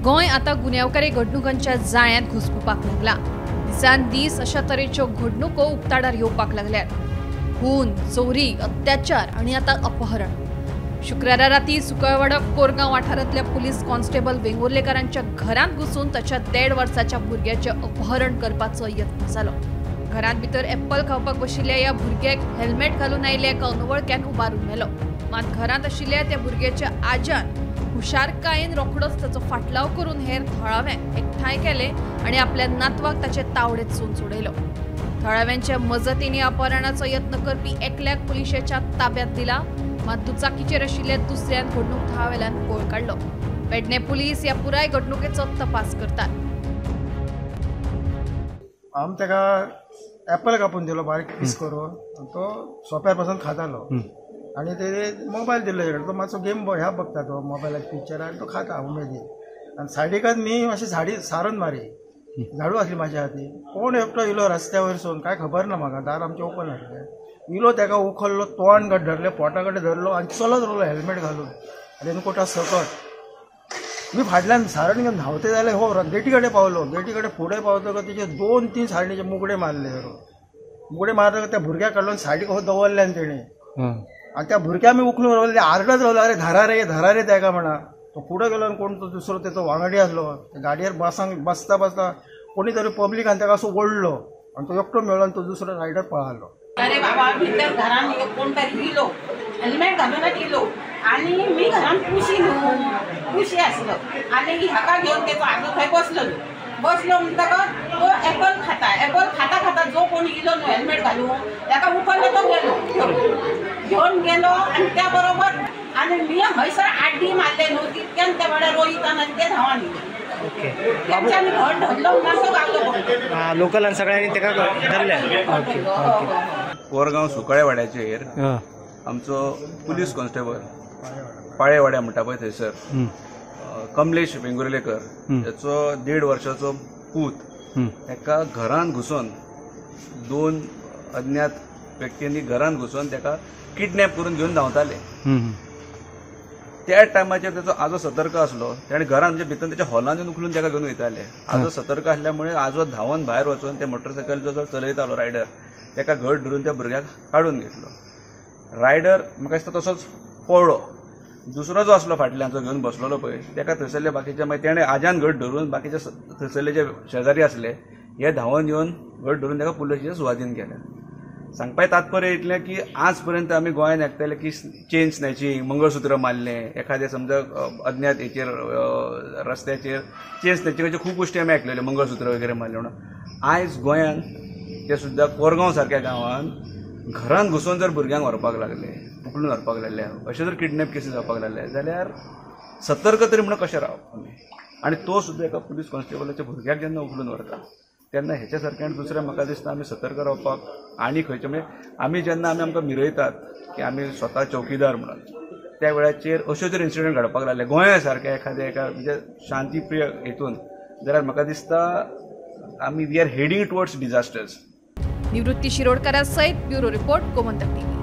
गोंय आतां गुन्यांवकारी घडणुकांच्या जाळ्यांत घुस्पुपाक लागला. दिसान दीस अशा तरेच्यो घडणुको उक्ताडार येवपाक लागल्यात. खून, चोरी, अत्याचार आनी आतां अपहरण. शुक्रारा राती सुकळवाडो कोरगांव वाठारांतल्या पुलीस कॉन्स्टेबल वेंगुर्लेकारांच्या घरांत घुसून ताच्या 1.5 वर्साच्या भुरग्याचें अपहरण करपाचो यत्न जालो. घरांत भितर एप्पल खावपाक बशिल्ल्या ह्या भुरग्याक हेल्मेट घालून आयिल्ल्या एका अनवळख्यान उबारून व्हेलो. मात घरांत आशिल्ल्या त्या भुरग्याच्या आज्यान हुशारकायेन रोखडोच ताचो फाटलाव करून हेर थळाव्यांक एकठांय केले आनी आपल्या नातवाक ताचे तावडेत सून सोडयलो. थळाव्यांच्या मजतीने अपहरणाचो यत्न करपी एकल्याक पुलिशेच्या ताब्यात दिला. मात दुचाकीचेर आशिल्ल्या दुसऱ्यान घडणूक थळावेल्यान पळ काडलो. पेडणे पुलीस ह्या पुराय घडणुकेचो तपास करतात. आमी ताका एप्पल कापून दिलो बारीक पीस करून, तो सोप्यार पासून खातालो आनी ते मोबायल दिल्लो तेका. तो मातसो गेम ह्या बघता तो मोबायलाचे पिक्चर आनी तो खाता उमेदीन. आनी सायडीकच मी मातशी झाडी सारून मारी, झाडू आसली म्हाज्या हाती. कोण एकटो इलो रस्त्या वयरसून काय खबर ना म्हाका, दार आमचें ओपन आसलें. इलो ताका उखल्लो, तोंड घट धरलें, पोटा कडेन धरलो आनी चलत रावलो हेल्मेट घालून रेनकोटा सकट. मी फाटल्यान सारण घेवन धांवते जाल्यार हो गेटी कडेन पावलो. गेटी कडेन फुडें पावतकच तेचे 2-3 सारणीचे मुगडे मारले. मुगडे मारतकच त्या भुरग्याक काडलो आनी सायडीक हो दवरले आनी तेणें आनी त्या भुरग्याक आमी उखलून रावले. आरडत रावलो, अरे धरा रे धरा रे ताका म्हणा. तो फुडें गेलो आनी कोण तो दुसरो तेचो वांगडी आसलो, गाडयेर बसता बसता कोणी तरी पब्लिकान ताका असो ओडलो आनी तो एकटो मेळ्ळो आनी तो दुसरो रायडर पळालो. अरे बाबा, भितर घरान कोण तरी इलो, हेल्मेट घालूनच इलो आनी मी घरान कुशी न्हू, कुशी आसलो आनी हाका घेवन तेचो आजो थंय बसलो. बसलो म्हणटकच तो एपल खाता, एपल खाता खाता जो कोण इलो न्हू हेल्मेट घालून ताका उखल्लो, तो गेलो घेवन गेलो. आनी त्या बरोबर आनी मी हयसर आड्डी मारले न्हू तितक्यान त्या वेळार रोहितान आनी ते धांवान इले. तेंच्यांनी घर धरलो म्हणून तो गावलो. लोकलान सगळ्यांनी ताका धरले. ओके. कोरगांव सुकळेवाड्याचेर आमचो पुलीस कॉन्स्टेबल पाळेवाड्या म्हणटा पळय थंयसर कमलेश वेंगुर्लेकर हेचो 1.5 वर्साचो पूत ताका घरांत घुसून 2 अज्ञात व्यक्तींनी घरांत घुसून ताका किडनॅप करून घेवन धांवताले. त्या टायमाचेर ताचो आजो सतर्क आसलो. ताणें घरान म्हणजे भितर त्याच्या हॉलान येवन उखलून ताका घेवन वयताले. आजो सतर्क आसल्यामुळे आजो धांवन भायर वचून ते मोटरसायकल जो चलयतालो रायडर ताका घट धरून त्या भुरग्याक काडून घेतलो. रायडर म्हाका दिसता तसोच पळ्ळो. दुसरो जो आसलो फाटल्यान जो घेवन बसलेलो पळय ताका थंयसरले बाकीचे मागीर तेणें आज्यान घट धरून बाकीचे थंयसरले जे शेजारी आसले हे धांवन येवन घट धरून ताका पुलिशेच्या सुवादीन केले. सांगपाचें तात्पर्य इतलें की आज पर्यंत आमी गोंयांत आयकताले की चेन स्नॅचिंग, मंगळसूत्र मारलें एखादें समजा अज्ञात हेचेर रस्त्याचेर चेन स्नॅचिंगाच्यो खूब गोश्टी आमी आयकलेल्यो, मंगळसूत्र वगैरे मारलें म्हणून. आयज गोंयांत ते सुद्दां कोरगांव सारक्या गांवांत घरांत घुसून जर भुरग्यांक व्हरपाक लागले, उखलून व्हरपाक लागले, अशे जर किडनॅप केसी जावपाक लागले जाल्यार सतर्क तरी म्हणून कशें रावप आमी. आनी तो सुद्दां एका पुलीस कॉन्स्टेबलाच्या भुरग्याक जेन्ना उखलून व्हरता तेन्ना हेच्या सारकें आनी दुसरें म्हाका दिसता आमी सतर्क रावपाक आनी खंयचें म्हणजे आमी जेन्ना आमी आमकां मिरयतात की आमी स्वता चौकीदार म्हणून त्या वेळाचेर अश्यो जर इन्सिडंट घडपाक लागले गोंया सारक्या एखाद्या एका म्हणजे शांतीप्रिय हेतून जाल्यार म्हाका दिसता आमी we are heading towards disasters. Nivrutti शिरोडकारा सयत ब्युरो रिपोर्ट, गोमंतक टीव्ही.